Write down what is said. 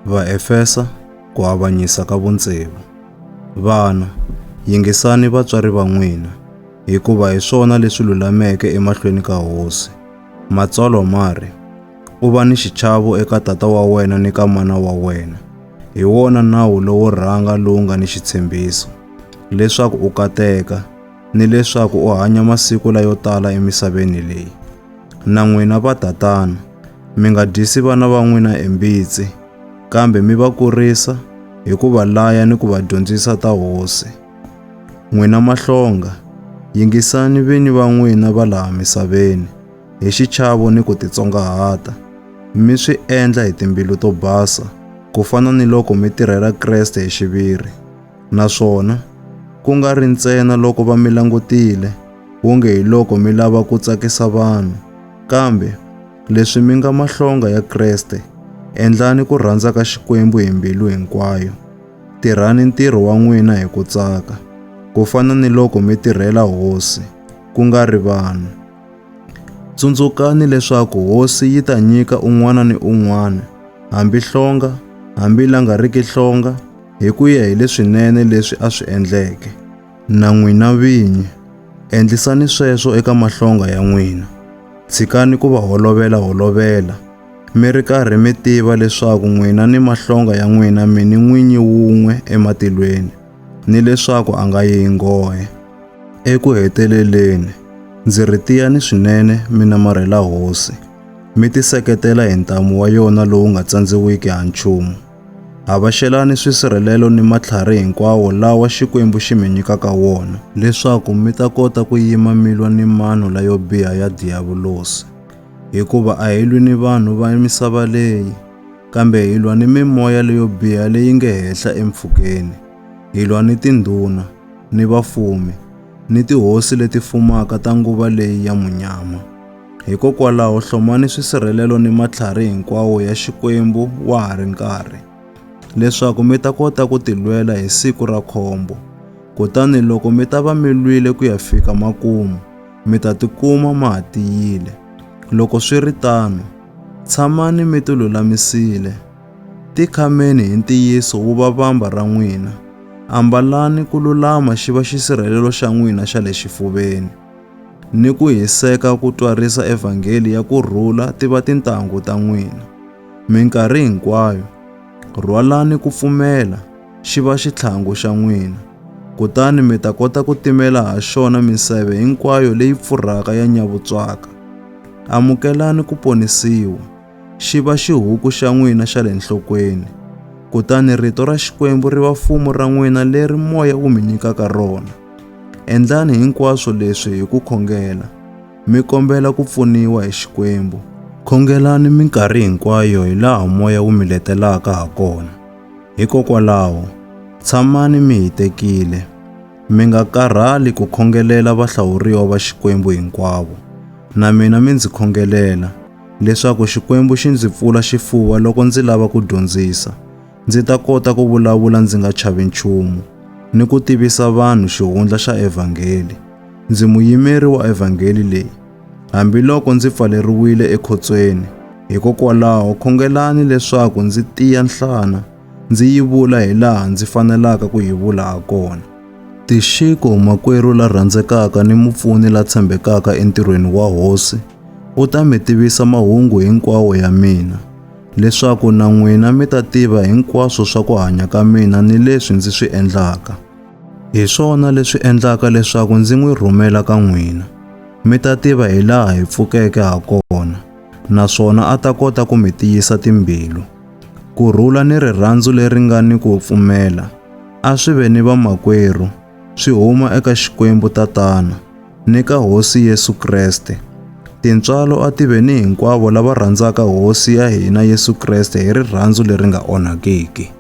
Vaefesa, ku avanyisa ka vuntsevu. Vana, yingisani vatswari va n'wina, hikuva hi swona leswi lulameke emahlweni ka Hosi. Matsalwa ma ri, U va ni xichavo eka tata wa wena ni ka mana wa wena. Hi wona nawu lowo rhanga lowu nga ni xitshembiso, leswaku u kateka, ni leswaku u hanya masiku layo tala emisaveni leyi. Na n'wina vatatana, mi nga dyisi vana va n'wina embitsi, kambe mi va kurisa hi ku va laya ni ku va dyondzisa ta Hosi. N'wina mahlonga, yingisani vini va n'wina va laha misaveni hi xichavo ni ku titsongahata, mi swi endla hi timbilu to basa, ku fana ni loko mi tirhela Kreste hi xiviri. Naswona, ku nga ri ntsena loko va mi langutile, wonge hi loko mi lava ku tsakisa vanhu, kambe, leswi mi nga mahlonga ya Kreste, endlani ku rhandza ka Xikwembu hi mbilu hinkwayo. Tirhani ntirho wa n'wina hi ku tsaka, ku fana ni loko mi tirhela Hosi, ku nga ri vanhu. Tsundzukani leswaku Hosi yi ta nyika un'wana ni un'wana, hambi hlonga, hambi la nga riki hlonga, hi ku ya hi leswinene leswi a swi endleke. Na n'wina vinyi, endlisani sweswo eka mahlonga ya n'wina. Tshikani ku va holovela-holovela, mi ri karhi mi tiva leswaku n'wina ni mahlonga ya n'wina mi ni n'winyi wun'we ematilweni, ni leswaku a nga yi hi nghohe. Eku heteleleni, ndzi ri tiyani swinene mi namarhela Hosi, mi tiseketela hi ntamu wa yona lowu nga tsandziwiki ha nchumu. Havaxelani swisirhelelo ni matlhari hinkwawo lawa Xikwembu xi mi nyikaka wona, leswaku mi ta kota ku yima mi lwa ni mano layo biha ya Diyavulosi. Hikuva a hi lwi ni vanhu va misava leyi, kambe hi lwa ni mimoya leyo biha leyi nge henhla empfhukeni. Hi lwa ni tindhuna, ni vafumi, ni tihosi leti fumaka ta nguva leyi ya munyama. Hikokwalaho hlomani swisirhelelo ni matlhari hinkwawo ya Xikwembu wa ha ri nkarhi, leswaku mi ta kota ku tilwela hi siku ra khombo. Kutani loko mi ta va mi lwile ku ya fika makumu, mi ta tikuma ma ha tiyile. Loko swi ri tano, tshamani mi tilulamisile, tikhameni hi ntiyiso wu va vamba ra n'wina, ambalani ku lulama xi va xisirhelelo xa n'wina xa le xifuveni. Ni ku hiseka ku twarisa Evhangeli ya ku rhula ti va tintanghu ta n'wina. Minkarhi hinkwayo, rhwalani ku pfumela, xi va xitlhangu xa n'wina, kutani mi ta kota ku timela ha xona minseve hinkwayo leyi pfurhaka ya nyavutswaka. Amukelani ku ponisiwa, xi va xihuku xa n'wina xa le nhlokweni, kutani rito ra Xikwembu ri va fumu ra n'wina leri Moya wu mi nyikaka rona. Endlani hinkwaswo leswi hi ku khongela, mi kombela ku pfuniwa hi Xikwembu. Khongelani minkarhi hinkwayo hilaha Moya wu mi letelaka hakona. Hikokwalaho, tshamani mi hitekile, mi nga karhali ku khongelela vahlawuriwa va Xikwembu hinkwavo. Na mina mi ndzi khongelela, leswaku Xikwembu xi ndzi pfula xifuva loko ndzi lava ku dyondzisa, ndzi ta kota ku vulavula ndzi nga chavi nchumu, ni ku tivisa vanhu xihundla xa Evhangeli. Ndzi muyimeri wa Evhangeli leyi, hambiloko ndzi pfaleriwile ekhotsweni. Hikokwalaho khongelani leswaku ndzi tiya nhlana, ndzi yi vula hilaha ndzi fanelaka ku yi vula hakona. Tixiko, makwerhu la rhandzekaka ni mupfuni la tshembekaka entirhweni wa Hosi, u ta mi tivisa mahungu hinkwawo ya mina, leswaku na n'wina mi ta tiva hinkwaswo swa ku hanya ka mina ni leswi ndzi swi endlaka. Hi swona leswi endlaka leswaku ndzi n'wi rhumela ka n'wina, mi ta tiva hilaha hi pfukeke hakona, naswona a ta kota ku mi tiyisa timbilu. Ku rhula ni rirhandzu leri nga ni ku pfumela, a swi ve ni vamakwerhu, swi huma eka Xikwembu Tatana, ni ka Hosi Yesu Kreste. Tintswalo a ti ve ni hinkwavo lava rhandzaka Hosi ya hina Yesu Kreste hi rirhandzu leri nga onhakiki.